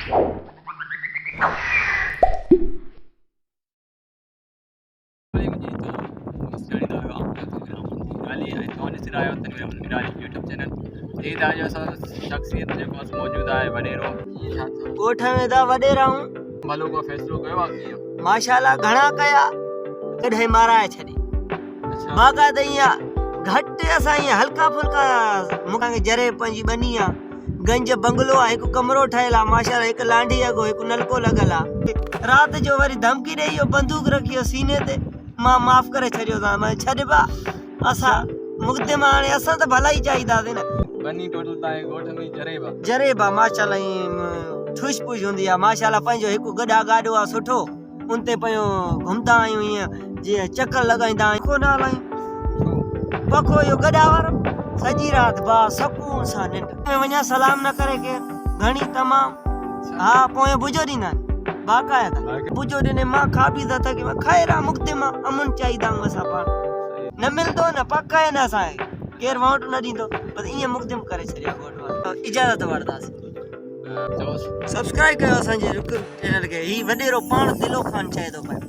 ڳوٺ ۾ ته وڏيرا آهيون. ماشاءالله گهڻا ڪيا ڪڏهن مارائي ڇڏي باقاعده ائين گهٽ اسان ائين هلڪا ڦلڪا مون کي جري پنهنجي ٻني آ گنج بنگلو آ هڪ ڪمرو ٺهيل آ ماشاءالله هڪ لانڍي اڳو هڪ نلڪو لڳل آ رات جو وري ڌمڪي ڏئي ويو بندوق رکي ويو سيني تي مان معاف ڪري ڇڏيو تان مان ڇڏ با اسان مقدم هاڻي اسان ته ڀلائي چاهينداسين نه. ٻني ٽوٽل تان ڳوٺ ۾ جريبا. جريبا ماشاءالله ائين ٺش پش هوندي آ ماشاءالله پنهنجو هڪ گڏا گاڏو آ سٺو ان تي پيو گهمدا آهيون ائين جيئن چڪر لڳائيندا آهيون پکو نه هلايون پکو اهو گڏا وارو سڄي رات با سڪون سان ننڊ ۾ وڃان سلام نه ڪري ڪير گهڻي تمام ها پويان بجو ڏيندا آهن باقاعده بجو ڏني مان کاٻي ٿا ٿڪي مان خير آ مقدم آ امن چاهيندا آهيون اسان پاڻ نه ملندو نه پڪ آهي نه اسان کي ڪير ووٽ نه ڏيندو بس ائين مقدم ڪري ڇڏيا ڳوٺ وارا اجازت وٺنداسين. سبسڪرائب ڪيو اسان جي چينل کي هي وڏيرو پاڻ دلو خان چئي ٿو پيو.